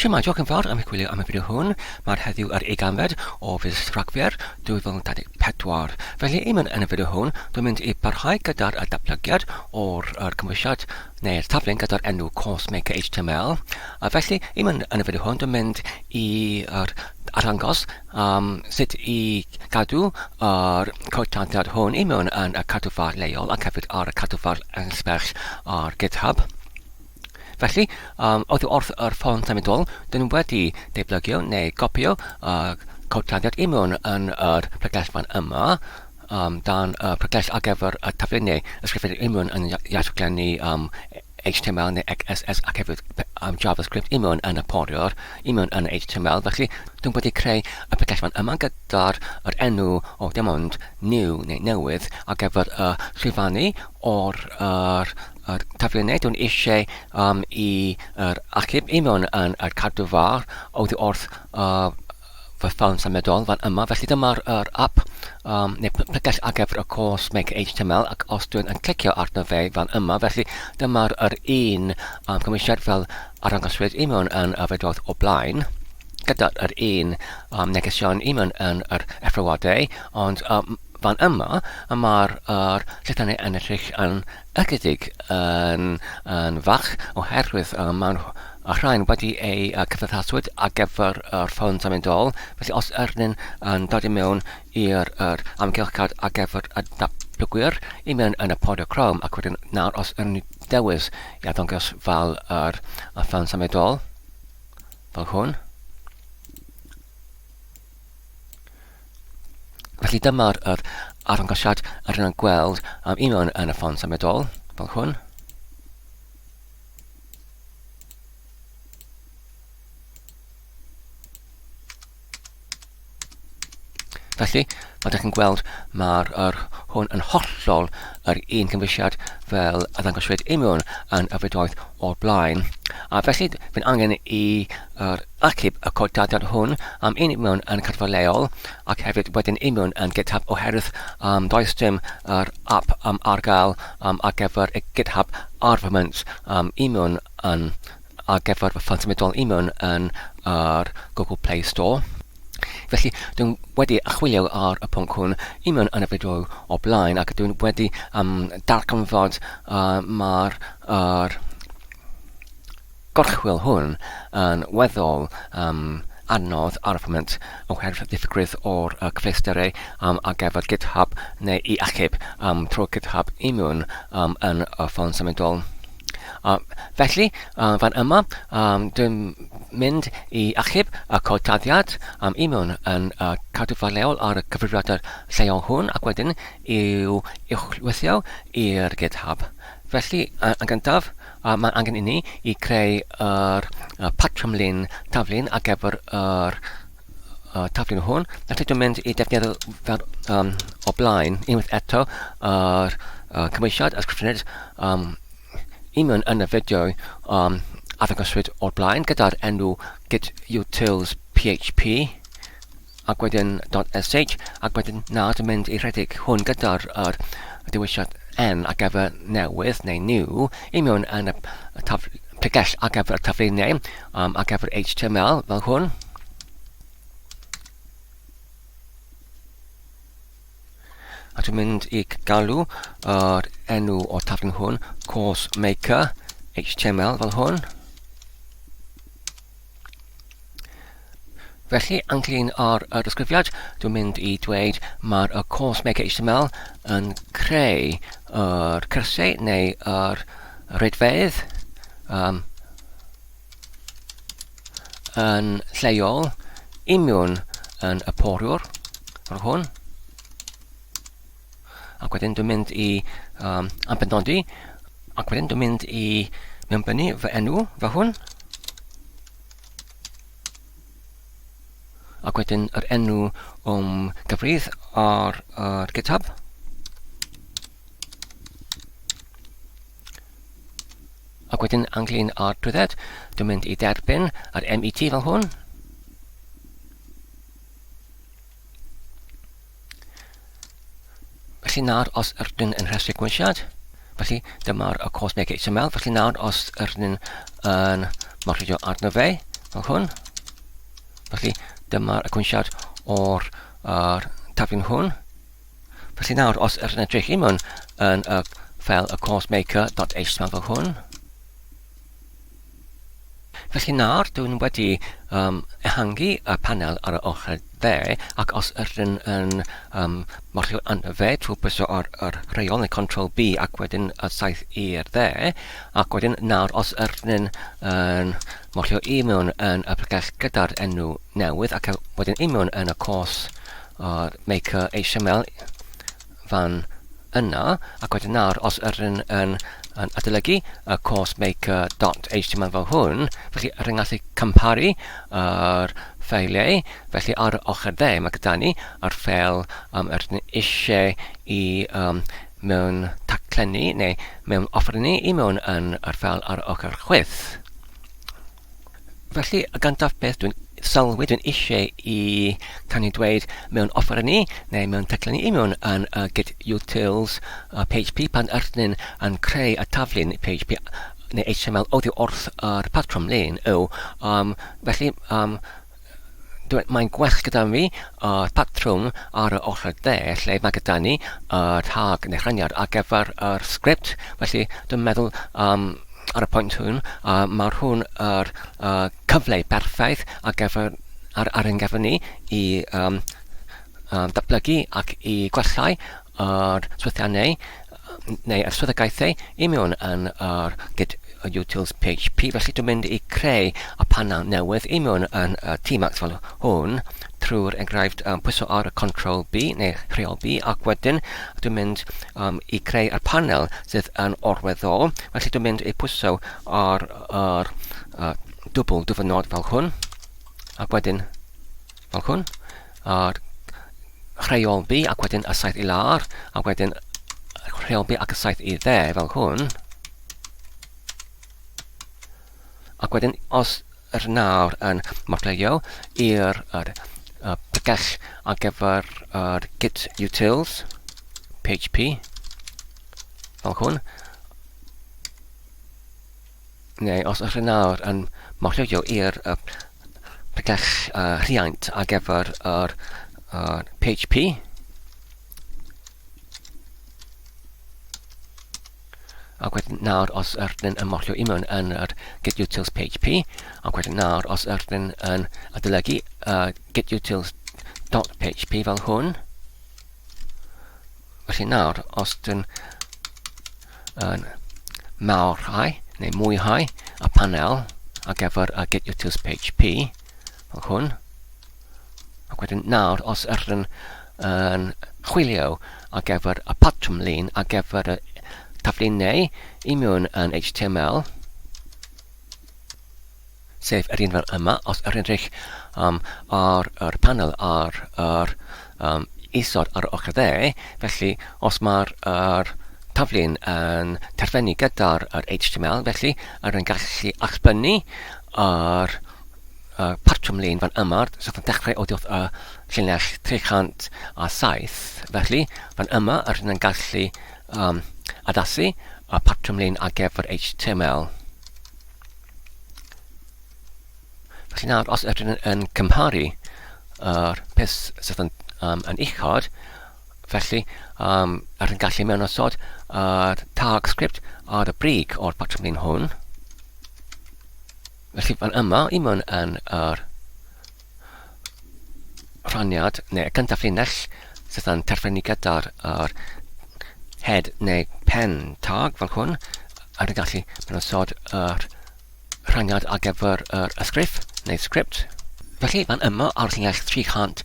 Shwmae, diolch yn fawr am eich gwylio am y fideo hwn. Mae'r heddiw yr ugainfed o fis Rhagfyr 2024. Felly, i mewn yn y fideo hwn, dwi'n mynd i barhau gyda'r datblygiad o'r er cymwysiad neu'r taflen gyda'r enw Course Maker HTML. A felly, i mewn yn y fideo hwn, dwi'n mynd i er, arddangos um, sut i gadw yr codtaddiad hwn i mewn yn y cadwfa leol ac hefyd ar y cadwfa anghysbell ar GitHub. Felly, um, oddi wrth yr ffôn symudol, dyn nhw wedi deblygio neu gopio y codtaddiad i mewn yn yr pregellfan yma, um, dan y pregell ar gyfer y tafluniau ysgrifennu i mewn yn iaith rhaglenni um, HTML neu XSS ac hefyd um, JavaScript i mewn yn y poriwr, i mewn yn HTML. Felly, dwi'n wedi creu y pregellfan yma gyda'r yr enw o dim ond new neu newydd ar gyfer y llwyfannu o'r yr, yr tafluniau dwi'n eisiau um, i yr achub i mewn yn yr cadw far oddi wrth uh, fy ffôn symudol fan yma. Felly dyma'r yr app um, neu pregell ar gyfer y course Make HTML ac os dwi'n yn clicio arno fe fan yma, felly dyma'r yr un um, cymwysiad fel arddangoswyd i mewn yn y fideoedd o blaen gyda'r yr un um, negesion i mewn yn yr effrywadau, ond um, Fan yma, y mae'r yr llythrennau yn edrych yn ychydig yn, yn fach oherwydd uh, mae'n y rhain wedi eu uh, cyfeithaswyd ar gyfer yr ffôn symudol. Felly os ydyn yn dod i mewn i'r yr amgylchad ar gyfer y datblygwyr i mewn yn y pod o Chrome ac wedyn nawr os ydyn ni dewis i arddangos fel yr, y ffôn symudol fel hwn. Felly dyma'r yr arddangosiad yr yna'n gweld am un o'n yn y ffon symudol, fel hwn. Felly, fel ydych chi'n gweld, mae'r yr hwn yn hollol yr un cymwysiad fel y ddangoswyd i mewn yn y fideoedd o'r blaen. A felly, fi'n angen i yr achub y codadad hwn am un i mewn yn cadfa leol ac hefyd wedyn i mewn yn GitHub oherwydd um, does dim yr app um, ar gael um, ar gyfer y GitHub ar fy mynt um, i mewn yn ar gyfer fy ffôn symudol i mewn yn yr Google Play Store. Felly, dwi'n wedi chwilio ar y pwnc hwn i mewn yn y fideo o blaen ac dwi'n wedi um, darganfod uh, mae'r er gorchwyl hwn yn weddol um, anodd ar y foment oherwydd diffygrwydd o'r uh, cyfleusterau um, ar gyfer GitHub neu i achub um, trwy GitHub i mewn um, yn y ffôn symudol. Felly, fan yma, dwi'n mynd i achub y cod taddiad am i mewn yn y cadwfa leol ar y cyfrifiadur lleol hwn ac wedyn i'w uwchlwytho i'r GitHub. Felly, yn gyntaf, mae angen i ni i creu yr patrymlun taflun ar gyfer yr taflun hwn. Felly dwi'n mynd i defnyddio fel um, o blaen unwaith eto yr uh, cymwysiad ysgrifennu um, i mewn yn y fideo um, arddangoswyd o'r blaen gyda'r enw git utils php ac wedyn .sh ac wedyn nawr dwi'n mynd i rhedeg hwn gyda'r er, dewisiad n ar gyfer newydd neu new i mewn yn y taf, pregell ar gyfer y tafluniau um, ar gyfer HTML fel hwn. A dwi'n mynd i galw yr enw o'r taflen hwn, Course Maker HTML fel hwn. Felly, ynglyn â'r yr ysgrifiad, dwi'n mynd i dweud mae'r y Course Maker HTML yn creu yr cyrsiau neu yr rhedfeydd um, yn lleol imiwn yn y poriwr fel hwn. Ac wedyn dwi'n mynd i um, ambenodi, ac wedyn dwi'n mynd i mewnbynnu fy enw fel hwn. Ac wedyn yr enw o'm gyfrif ar yr GitHub. Ac wedyn ynglyn â'r trwydded, dwi'n mynd i derbyn yr MET fel hwn. Felly nawr os ydyn yn rhestru gwysiad, felly dyma'r y course make HTML, felly nawr os ydyn yn marcio arno fe, fel hwn. Felly dyma'r cwynsiad o'r er, taflun hwn. Felly nawr, os ydych yn edrych i mewn yn y ffeil y coursemaker.html fel hwn, Felly nawr dwi'n wedi um, ehangu y panel ar y ochr dde ac os ydyn yn um, morlio yn y fe trwy bwyso ar yr rheol neu Ctrl B ac wedyn y saith i'r dde ac wedyn nawr os ydyn yn morlio i mewn yn y pregell gyda'r enw newydd ac wedyn i mewn yn y course uh, Maker HTML fan yna, ac wedyn nawr, os ydyn yn, yn adolygu y coursemaker.html fel hwn, felly rydyn gallu cymharu yr ffeiliau, felly ar y ochr dde mae gyda ni yr ffeil um, ydyn eisiau i um, mewn taclenni neu mewn offerynnu i mewn yn yr ffeil ar y ochr chwith. Felly, y gyntaf beth dwi'n sylwi, dwi'n eisiau i canu dweud mewn offerynnu neu mewn teclynnu i mewn yn y Git Utils uh, PHP pan ydyn yn creu y taflun PHP neu HTML oddi wrth yr patrwm lun yw. Um, felly, um, mae'n gwell gyda mi y patrwm ar y ochr dde lle mae gyda ni y tag neu rhaniad ar gyfer yr sgript. Felly dwi'n meddwl um, ar y pwynt hwn, uh, mae'r hwn yr uh, cyfle berffaith ar gyfer ar, ar ein gyfer ni i um, um, datblygu ac i gwellau yr swyddiannau neu yr swyddogaethau i mewn yn yr Git Utils PHP. Felly dwi'n mynd i creu y panel newydd i mewn yn y Tmax fel hwn trwy'r enghraifft um, pwyso ar y Ctrl B neu rheol B ac wedyn dwi'n mynd um, i creu y panel sydd yn orweddol. Felly dwi'n mynd i pwyso ar yr uh, dwbl dyfynod fel hwn ac wedyn fel hwn, a'r rheol B ac wedyn y saith i lawr, ac wedyn rheol B ac y saith i dde fel hwn. Ac wedyn os yr nawr yn modleuo i'r yr, y pregell ar gyfer yr git utils PHP fel hwn, neu os ydych chi nawr yn mollwyo i'r uh, pregell uh, rhiant ar gyfer yr uh, PHP, ac wedyn nawr os ydyn yn mollio i mewn yn yr getUtils PHP, ac wedyn nawr os ydyn yn adolygu uh, getUtils.php fel hwn, Felly nawr, os dyn yn mawrhau neu mwyhau y panel ar gyfer y Git Utils PHP, fel hwn, ac wedyn nawr, os ydyn yn chwilio ar gyfer y patrwm lun ar gyfer y taflunnau i mewn yn HTML, sef yr un fel yma, os yr edrych um, ar yr panel ar yr um, isod ar y ochr dde, felly os mae'r er taflun yn terfynu gyda'r yr HTML, felly yr yn gallu allbynnu yr y patrwm lun fan yma, sydd yn dechrau oddi wrth y llinell 307, felly fan yma yr yn gallu um, addasu y patrwm lun ar gyfer HTML. Felly nawr, os ydyn yn cymharu yr peth sydd yn, um, yn uchod, felly um, ydyn gallu mewnosod yr tag script ar y brig o'r patrwm lun hwn. Felly fan yma, i mewn yn yr rhaniad neu y cyntaf llinell sydd yn terfynu gyda'r yr head neu pen tag fel hwn, ar y gallu mewn yr rhaniad ar gyfer yr ysgrif neu sgript. Felly, fan yma ar llinell 308,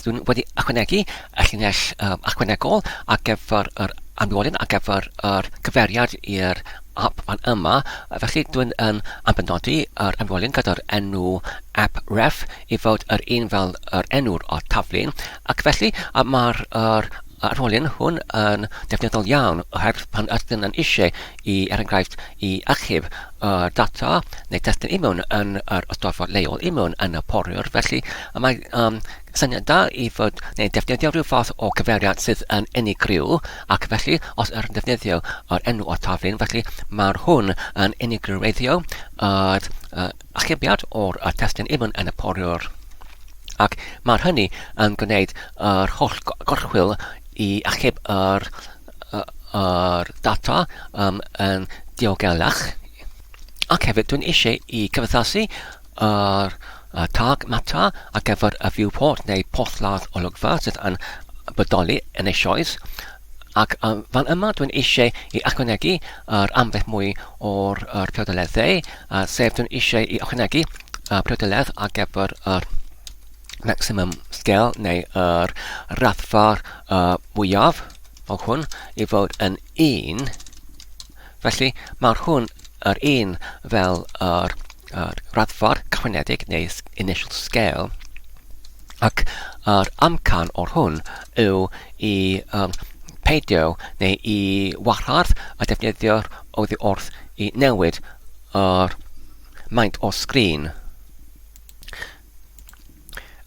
dwi'n wedi ychwanegu y llinell um, ychwanegol ar gyfer yr amddiolyn ar gyfer yr cyfeiriad i'r app fan yma. Felly dwi'n yn ambenodi yr amddiolyn gyda'r enw app ref i fod yr un fel yr enw'r o'r taflun. Ac felly mae'r yr arholion hwn yn defnyddiol iawn oherwydd pan ydyn yn eisiau i, er enghraifft, i achub y data neu testun i mewn yn yr ystafell leol i mewn yn y poriwr. Felly mae syniad da i fod neu defnyddio rhyw fath o cyfeiriad sydd yn unigryw ac felly os yr yn defnyddio yr enw o'r taflun felly mae'r hwn yn unigryweiddio yr achubiad o'r testun i mewn yn y poriwr. Ac mae'r hynny yn gwneud yr holl gorchwyl i achub yr, yr data yn diogelach. Ac hefyd dwi'n eisiau i cyfathasu yr tag mata ar gyfer y viewport neu porthladd olygfa sydd yn bodoli yn eisoes. Ac fan yma dwi'n eisiau i ychwanegu yr ambell mwy o'r yr priodoleddau, sef dwi'n eisiau i ychwanegu y priodoledd ar gyfer yr maximum scale neu yr raddfa mwyaf fel hwn i fod yn 1. Felly mae'r hwn yr un fel yr, yr raddfa cychwynedig neu initial scale ac yr amcan o'r hwn yw i peidio neu i wahardd y defnyddiwr oddi wrth i newid yr maint o sgrin.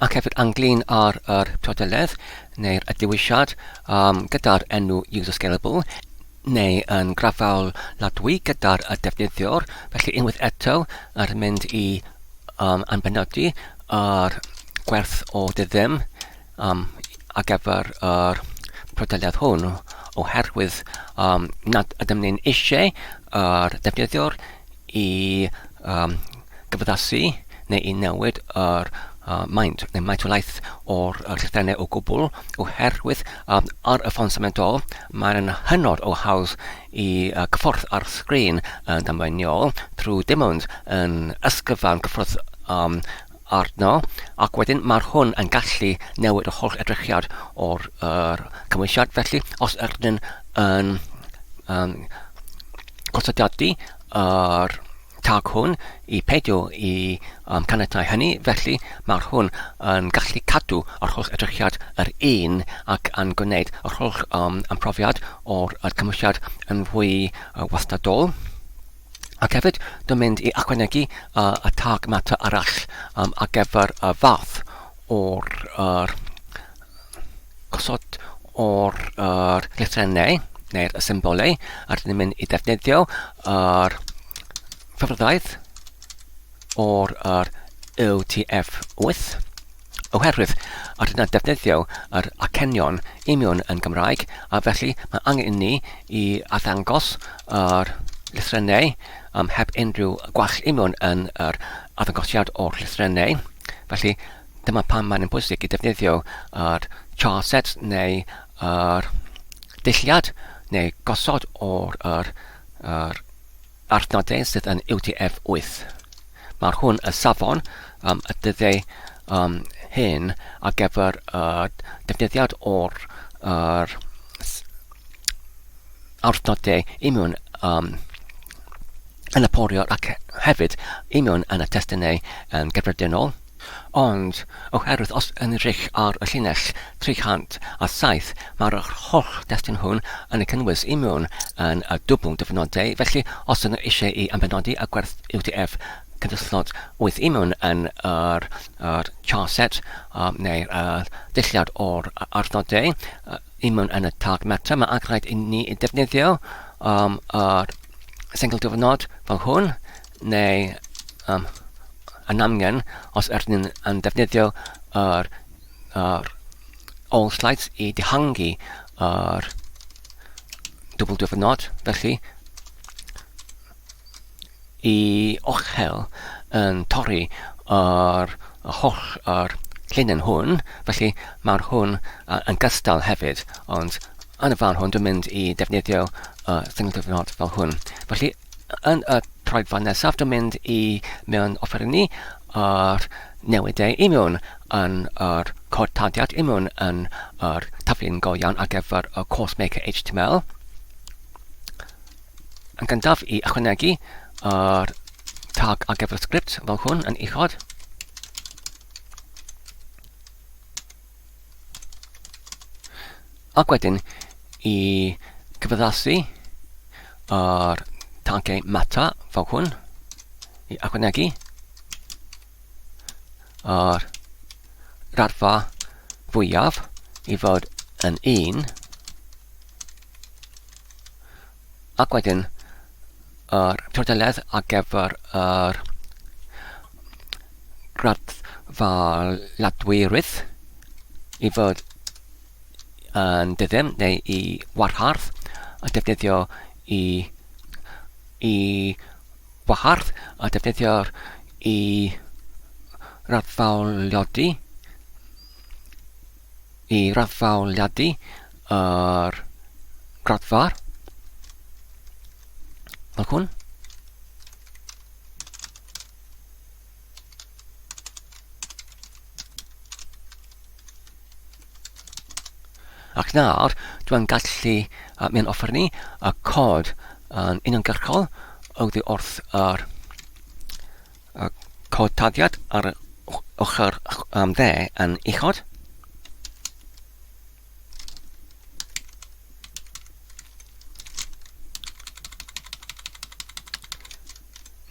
Ac hefyd ynglyn â'r yr priodeledd neu'r dewisiad gyda'r enw user scalable neu yn grafaeladwy gyda'r defnyddiwr, felly unwaith eto yr mynd i anbenodi yr gwerth o dy ddim ar gyfer yr priodeledd hwn oherwydd nad ydym ni'n eisiau yr defnyddiwr i gyfaddasu neu i newid yr maint neu maintolaeth o'r llythrennau o gwbl oherwydd ar y ffon symudol mae'n hynod o hawdd i gyffwrdd â'r sgrin yn damweiniol trwy dim ond yn ysgyfa'n cyffwrdd arno ac wedyn mae'r hwn yn gallu newid y holl edrychiad o'r er cymwysiad felly os ydyn yn gosodiadu yr tag hwn i peidio i caniatau hynny felly mae'r hwn yn gallu cadw yr holl edrychiad yr un ac yn gwneud yr holl ymprofiad o'r cymwysiad yn fwy wastadol. Ac hefyd, dwi'n mynd i ychwanegu y tag mata arall ar gyfer y fath o'r er, gosod o'r er, llythrennau neu'r symbolau a rydyn ni'n mynd i ddefnyddio yr ffyrddaeth o'r er, UTF-8 Oherwydd yr yna defnyddio yr acenion union yn Gymraeg a felly mae angen i ni i arddangos yr llythrennau heb unrhyw gwall union yn yr arddangosiad o'r llythrennau. Felly dyma pam mae'n bwysig i defnyddio yr char set neu yr dulliad neu gosod o'r yr, yr Adnodau sydd yn UTF-8. Mae'r hwn y safon y dyddiau hyn ar gyfer y defnyddiad o'r yr adnodau imiwn yn y porio ac hefyd imiwn yn y testunau yn gyffredinol. Ond, oherwydd os yn edrych ar y llinell 307, mae'r holl destun hwn yn y cynnwys i mewn yn y dwbl dyfynodau, felly os ydyn nhw eisiau i ymbenodi y gwerth UTF cysylltnod 8 i mewn yn yr, yr char set neu'r dulliad o'r arddodau i mewn yn y tag meta, mae angen rhaid i ni defnyddio yr single dyfynod fel hwn, neu yn amgen os ydyn ni'n yn defnyddio yr, yr all slides i dihangu yr dwbl dyfynod, felly i ochel yn torri yr holl yr llinyn hwn, felly mae'r hwn yn gystal hefyd, ond yn y fan hwn dwi'n mynd i defnyddio y single dyfynod fel hwn. Felly Yn y troedfan nesaf, dwi'n mynd i mewn offerynnu yr newidau i mewn yn yr cod tarddiad i mewn yn yr taflen go iawn ar gyfer y Course Maker HTML. Yn gyntaf i ychwanegu yr tag ar gyfer y sgript fel hwn yn uchod. Ac wedyn i cyfaddasu yr tagiau meta fel hwn, i ychwanegu yr raddfa fwyaf i fod yn 1, ac wedyn yr tordeledd ar gyfer yr graddfa ladwyrwydd i fod yn diddim neu i warhardd a defnyddio i i wahardd a defnyddio'r i raddfawliodi i raddfawliadu yr graddfa'r fel hwn. Ac nawr, dwi'n gallu uh, mewn offer ni y cod yn uniongyrchol oddi wrth yr y cod taddiad ar y ochr um, dde yn uchod.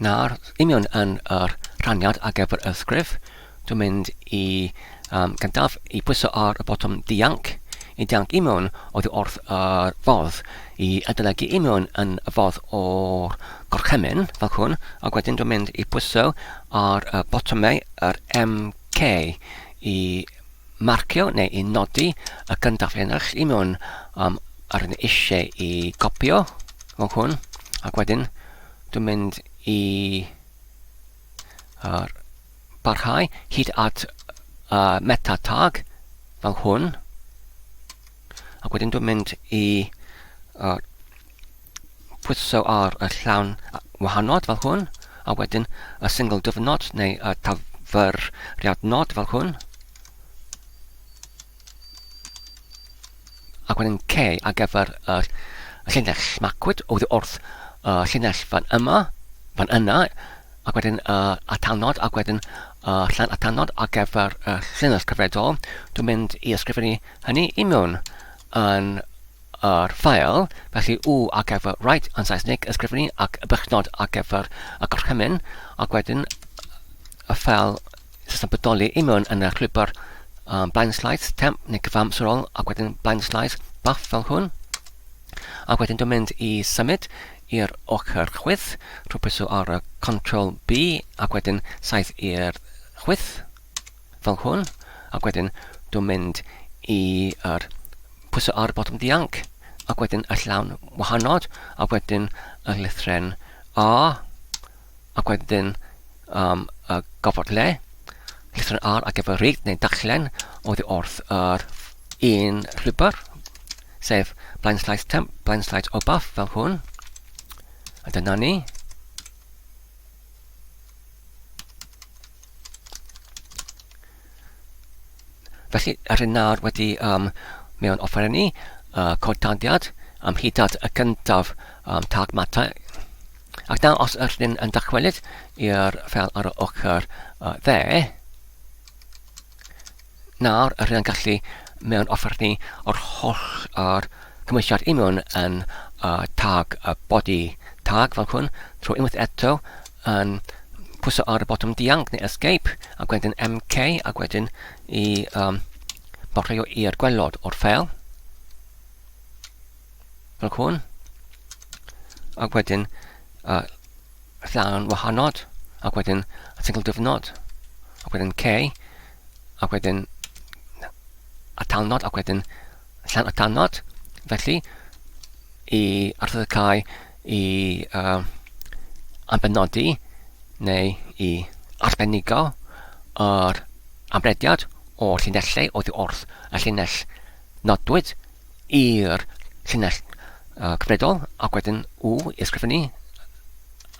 Nawr, union yn yr rhaniad ar gyfer y sgrif, dwi'n mynd i um, gyntaf i pwyso ar y botwm dianc, i dianc i mewn oddi wrth yr fodd, i adolygu i mewn yn y fodd o'r gorchymyn, fel hwn, ac wedyn dwi'n mynd i pwyso ar y botymau yr MK i marcio neu i nodi y gyntaf llinell i mewn um, ar yn eisiau i gopio fel hwn ac wedyn dwi'n mynd i uh, barhau hyd at uh, meta tag fel hwn ac wedyn dwi'n mynd i uh, pwyso ar y llawn wahanol fel hwn, a wedyn y single dyfnod neu y tafyriad nod fel hwn. Ac wedyn K ar gyfer y llinell macwyd oddi wrth y llinell fan yma, fan yna, ac wedyn y atalnod, ac wedyn y llan atalnod ar gyfer y llinell cyfredol. Dwi'n mynd i ysgrifennu hynny i mewn yn yr ffael, felly U ar gyfer write yn Saesneg, ysgrifennu, ac y bychnod ar gyfer y gorchymyn, ac wedyn y ffael sy'n bodoli i mewn yn y llwybr um, blind slides temp neu cyfamserol, ac wedyn blind slides buff fel hwn. Ac wedyn dwi'n mynd i symud i'r ochr chwith, trwy pwyso ar y Ctrl B, ac wedyn saith i'r chwith. fel hwn, ac wedyn dwi'n mynd i yr pwyso ar y botwm dianc, ac wedyn y llawn wahanod, ac wedyn y lythren A, ac wedyn um, y gofod le, llythren R ar gyfer read neu darllen oddi wrth yr un llwybr, sef blind slice temp, blind slice obaf fel hwn. A dyna ni. Felly, ar hyn nawr wedi um, mewn offerennu uh, cod taddiad am hyd at y cyntaf um, tag mata. Ac nawr, os ydyn yn dychwelyd i'r ffeil ar y ochr uh, dde, Nawr, yr hyn yn gallu mewn offer ni o'r holl yr cymwysiad i mewn yn uh, tag y body tag fel hwn, trwy unwaith eto yn pwyso ar y botwm dianc neu escape, ac wedyn MK, ac wedyn i um, bortio i'r gwelod o'r ffeil. Fel hwn. Ac wedyn uh, llawn wahanod, ac wedyn y single dyfnod, ac wedyn K, ac wedyn atalnod, ac wedyn llan atalnod. Felly, i arddodcau i uh, ambenodi neu i arbenigo yr amrediad o'r llinellau oddi wrth y llinell nodwyd i'r llinell uh, cyfredol ac wedyn U i ysgrifennu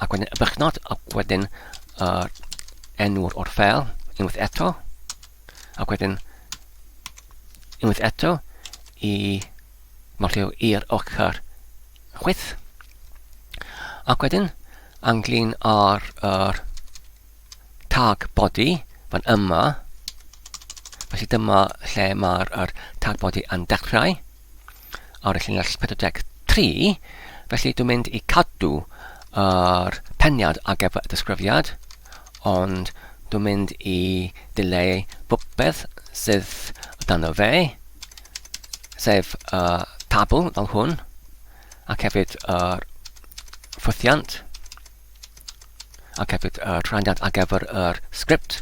ac wedyn y bychnod ac wedyn yr uh, enw'r o'r ffeil unwaith eto ac wedyn unwaith eto i morlio i'r ochr chwith ac wedyn anglyn ar yr tag body fan yma. Felly dyma lle mae'r er tag body yn dechrau. ar y llinell 43, felly dwi'n mynd i cadw yr peniad ar gyfer y disgrifiad, ond dwi'n mynd i ddileu popeth sydd dano fe, sef y tabl fel hwn, ac hefyd yr ffwythiant, ac hefyd y rhaniad ar gyfer yr sgript,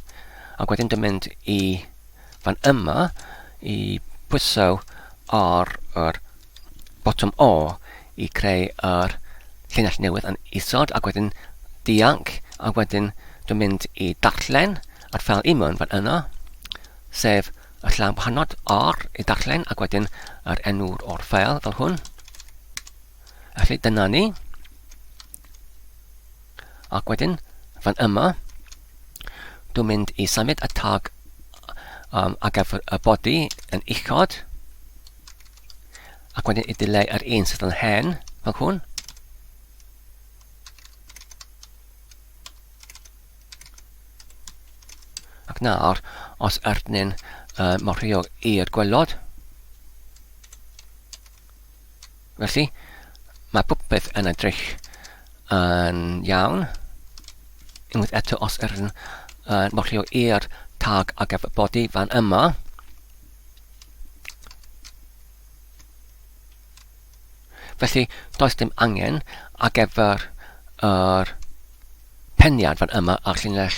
ac wedyn dwi'n mynd i fan yma i pwyso ar yr botwm O i creu yr llinell newydd yn isod ac wedyn dianc ac wedyn dwi'n mynd i darllen yr ffeil i mewn fan yna sef y llaw wahanod R i darllen ac wedyn yr enw o'r ffeil fel hwn. Felly dyna ni. Ac wedyn fan yma dwi'n mynd i symud y tag um, ar gyfer y body yn uchod ac wedyn i ddileu yr un sydd yn hen fel hwn. Ac nawr, os ydyn ni'n uh, morio i'r gwelod, felly mae popeth yn edrych yn iawn. Unwaith eto, os ydyn uh, morio i'r tag ar gyfer body fan yma, Felly, does dim angen ar gyfer yr peniad fan yma ar llinell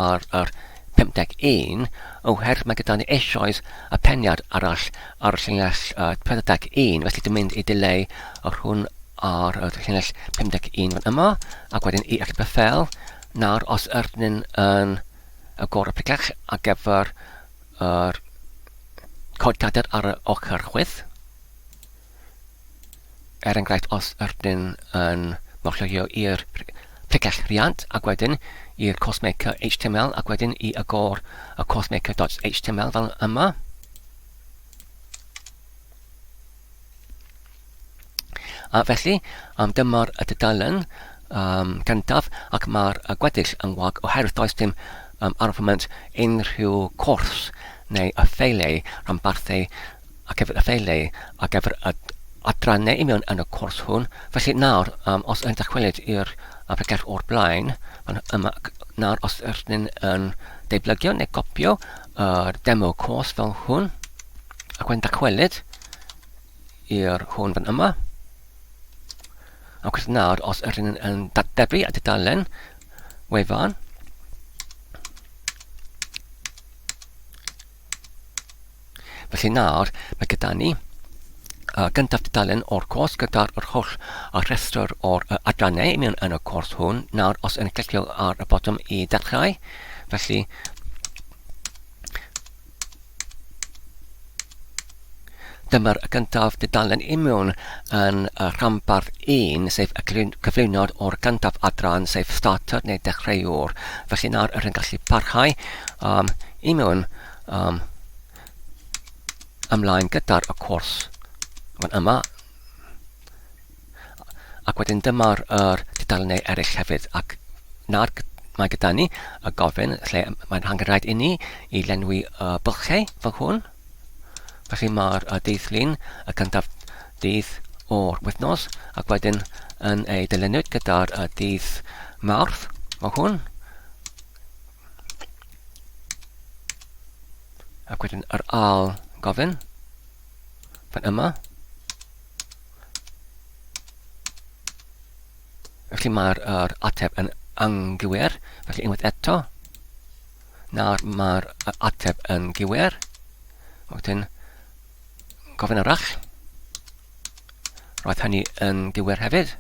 ar yr 51, oherwydd mae gyda ni eisoes y peniad arall ar y llinell 41, felly dwi'n mynd i dileu yr hwn ar y llinell 51 fan yma, ac wedyn i achub y ffel. Nawr, os ydyn yn y gorau picach ar gyfer yr cod cadair ar y ochr chwith. Er enghraifft, os ydyn yn mochio i'r pregell rhiant ac wedyn i'r CourseMaker HTML ac wedyn i agor y CourseMaker.html fel yma. A felly, um, dyma'r y tudalen um, gyntaf ac mae'r y gweddill yn wag oherwydd does dim um, ar y foment unrhyw cwrs neu y ffeiliau rhanbarthau ac hefyd y ffeiliau ar gyfer y adrannau i mewn yn y cwrs hwn. Felly nawr, um, os yn dychwelyd i'r pregeth o'r blaen, fan yma, nawr os ydyn yn deblygio neu copio yr demo course fel hwn, ac wedyn dychwelyd i'r hwn fan yma. Ac wrth nawr, os ydyn yn, yn datdebu y dudalen wefan, Felly nawr, mae gyda ni uh, gyntaf dudalen o'r cwrs gyda'r yr holl y rhestr o'r uh, adrannau i mewn yn y cwrs hwn. Nawr, os yn clicio ar y botwm i dechrau, felly Dyma'r gyntaf dudalen imiwn yn y rhanbarth 1, sef y cyflwyniad o'r gyntaf adran, sef starter neu dechreuwr. Felly nawr yr yn gallu parhau um, imiwn um, ymlaen gyda'r y cwrs fan yma. Ac wedyn dyma'r yr tudalennau eraill hefyd, ac nawr mae gyda ni y gofyn lle mae'n hangenrhaid i ni i lenwi y bylchau fel hwn. Felly mae'r y dydd Llun, y cyntaf dydd o'r wythnos, ac wedyn yn ei dilynwyd gyda'r y dydd Mawrth fel hwn. Ac wedyn yr ail gofyn fan yma. Felly mae'r er ateb yn anghywir. Felly unwaith eto, nawr mae'r ateb yn gywir. Wedyn, gofyn arall. Roedd hynny yn gywir hefyd.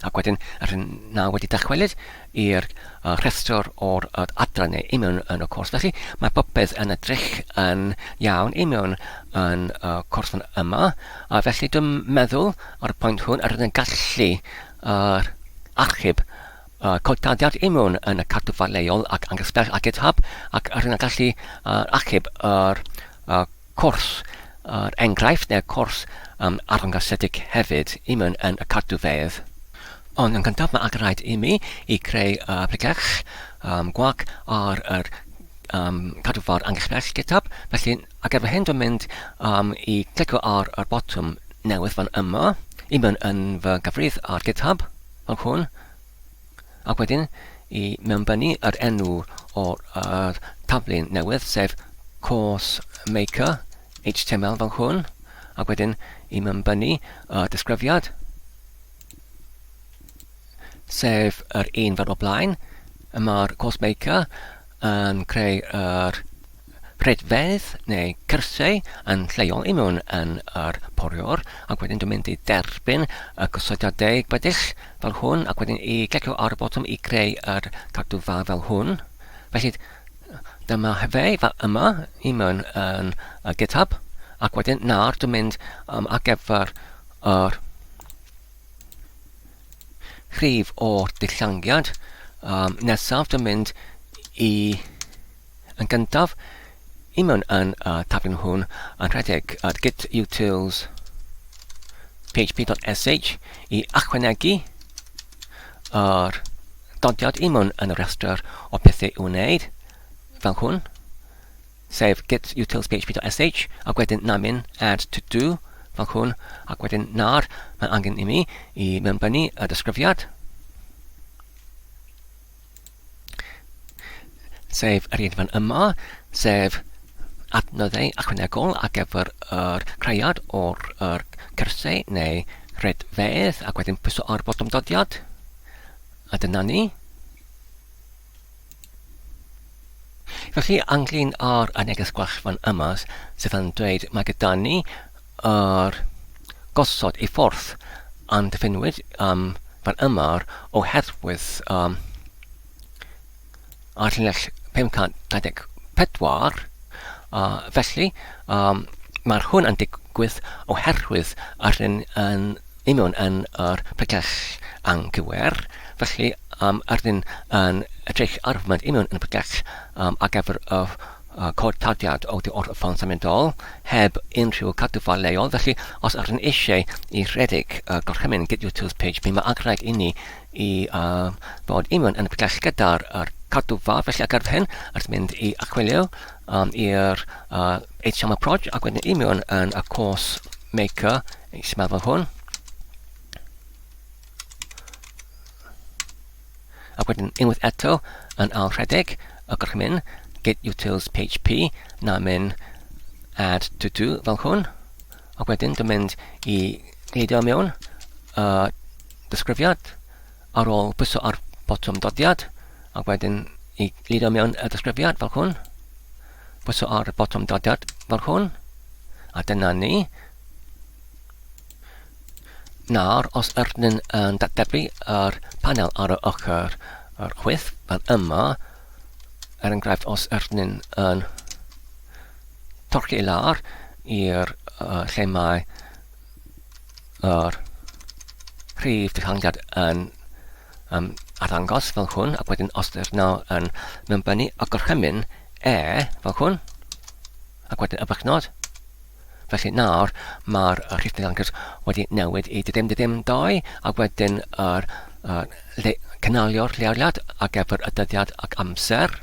Ac wedyn, yr hyn na wedi dychwelyd i'r uh, rhestr o'r uh, adrannau i mewn yn y cwrs. Felly, mae popeth yn edrych yn iawn i mewn yn y uh, cwrs fan yma. A felly, dwi'n meddwl ar y pwynt hwn, yr ydyn gallu uh, archeb uh, codadiad i mewn yn y cadwfa leol ac anghysbell a GitHub ac yr ydyn gallu uh, achub yr uh, cwrs, er enghraifft, neu'r cwrs um, arddangosedig hefyd i mewn yn y cadwfeydd. Ond yn gyntaf mae rhaid i mi i creu uh, pregeth um, gwag ar yr um, cadw fawr anghysbell GitHub. Felly, ar gyfer hyn, dwi'n mynd um, i clicio ar yr botwm newydd fan yma, i mewn yn fy gyfrif ar GitHub, fel hwn, ac wedyn i mewnbynnu yr enw o'r uh, taflen newydd, sef Course Maker HTML fel hwn, ac wedyn i mewnbynnu y disgrifiad, sef yr un fel o blaen. Y mae'r Course Maker yn creu yr rhedfedd neu cyrsiau yn lleol i mewn yn yr poriwr ac wedyn dwi'n mynd i derbyn y gosodiadau gweddill fel hwn ac wedyn i glicio ar y botwm i greu yr cadw fa fel hwn. Felly dyma fe fel yma i mewn yn y GitHub ac wedyn nawr dwi'n mynd um, ar gyfer yr rhif o'r dillangiad um, nesaf dwi'n mynd i yn gyntaf i mewn yn y uh, taflen hwn yn rhedeg at git utils php.sh i ychwanegu yr dodiad i mewn yn y rhestr o pethau i'w wneud fel hwn sef git utils php.sh ac wedyn namin add to do fel hwn ac wedyn nawr mae angen i mi i mewnbynnu y disgrifiad sef yr un fan yma sef adnoddau ychwanegol ar gyfer yr creuad o'r yr cyrsiau neu rhedfedd ac wedyn pwyso ar botwm dodiad a dyna ni. Felly, ynglyn â'r neges gwell fan yma sydd yn dweud mae gyda ni yr gosod i ffordd amddiffynwyd um, fan yma oherwydd um, ar llinell 524, uh, felly um, mae'r hwn yn digwydd oherwydd yr un yn union yn yr pregeth anghywir, felly um, ydyn yn edrych ar fy union yn y pregeth um, ar gyfer y uh, cod tarddiad oddi wrth y ffôn symudol heb unrhyw cadwfa leol, felly os ydyn eisiau i rhedeg y uh, gorchymyn Get Your Tools page, mi mae angenrhaid i ni i uh, fod union yn y pregeth gyda'r uh, cadwfa, felly ar gyfer hyn, ydyn mynd i archwilio um, i'r uh, HTML proj ac wedyn union yn y course maker HTML fel hwn. Ac wedyn unwaith eto yn ail rhedeg y gorchymyn get utils php na mynd add to do fel hwn. Ac wedyn dwi'n mynd i gleidio mewn y disgrifiad ar ôl pwyso ar botwm dodiad ac wedyn i gludo mewn y disgrifiad fel hwn. Pwyso ar y botwm dodiad fel hwn. A dyna ni. Nawr, os ydyn yn datblygu yr panel ar y ochr yr chwith fel yma, er enghraifft os ydyn yn torchi i lawr i'r uh, lle mae yr rhif dehongliad yn um, arddangos fel hwn, ac wedyn os ydych nawr yn mewnbynnu y gorchymyn E fel hwn, ac wedyn y bychnod. Felly nawr mae'r rhif dehongliad wedi newid i dim dim 2, ac wedyn yr uh, le, cynalio'r lleoliad ar gyfer y dyddiad ac amser.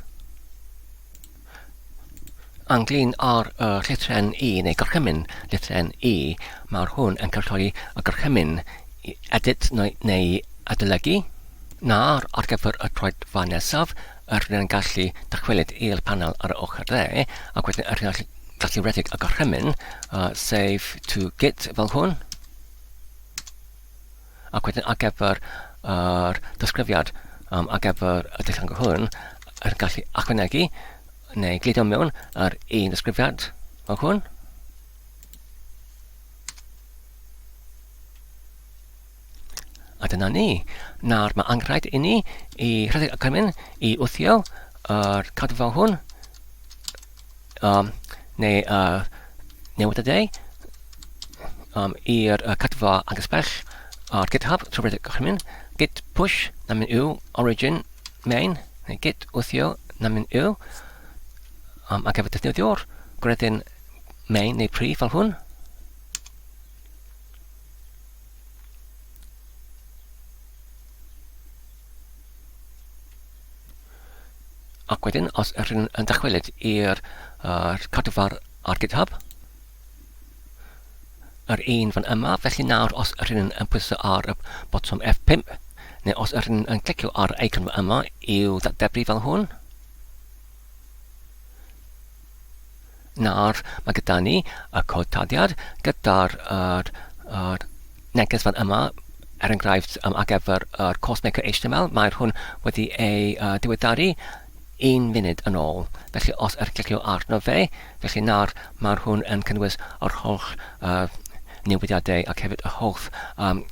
Ynglyn â'r y llythrennau I neu gorchymyn llythrennau I, mae'r hwn yn cynrychioli y gorchymyn i edit neu, neu adolygu. Nawr, ar gyfer y troedfa nesaf, yr ydyn yn gallu dychwelyd i'r panel ar y ochr dde, ac wedyn yr ydyn gallu rhedeg y gorchymyn uh, save to git fel hwn. Ac wedyn ar gyfer yr disgrifiad um, ar gyfer y dull hwn, yn gallu ychwanegu neu gludo mewn yr un disgrifiad fel hwn. A dyna ni. Nawr mae angenrhaid i ni i rhedeg y cymyn i wthio yr cadw fel hwn um, neu uh, newid y dau um, i'r uh, cadfa agos-bell ar GitHub trwy redeg gorchymyn git push na mynd yw origin main neu git wthio na mynd yw um, ar gyfer defnyddiwr gwredyn main neu prif fel hwn. Ac wedyn, os ydych chi'n yn dychwelyd i'r uh, cadwfar ar GitHub, yr un fan yma, felly nawr os ydych chi'n yn pwyso ar y botwm F5, neu os ydych chi'n yn clicio ar yr icon yma i'w ddatblygu fel hwn, Nawr mae gyda ni y cod taddiad gyda'r yr, yr neges fan yma, er enghraifft um, ar gyfer yr Course Maker HTML, mae'r hwn wedi ei uh, diweddaru un munud yn ôl. Felly os yr clicio arno fe, felly nawr mae'r hwn yn cynnwys yr holl uh, newidiadau ac hefyd y holl um,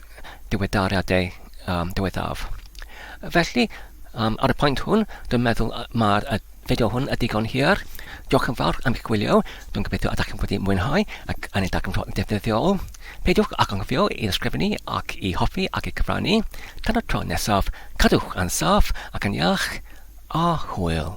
diweddariadau um, diweddaf. Felly, um, ar y pwynt hwn, dwi'n meddwl mae'r fideo hwn y digon hir. Diolch yn fawr am eich gwylio. Dwi'n gobeithio ydych chi'n wedi mwynhau ac yn ei darganfod yn defnyddiol. Peidiwch ag anghofio i ysgrifennu ac i hoffi ac i cyfrannu. Tan y tro nesaf, cadwch yn saff ac yn iach, a hwyl.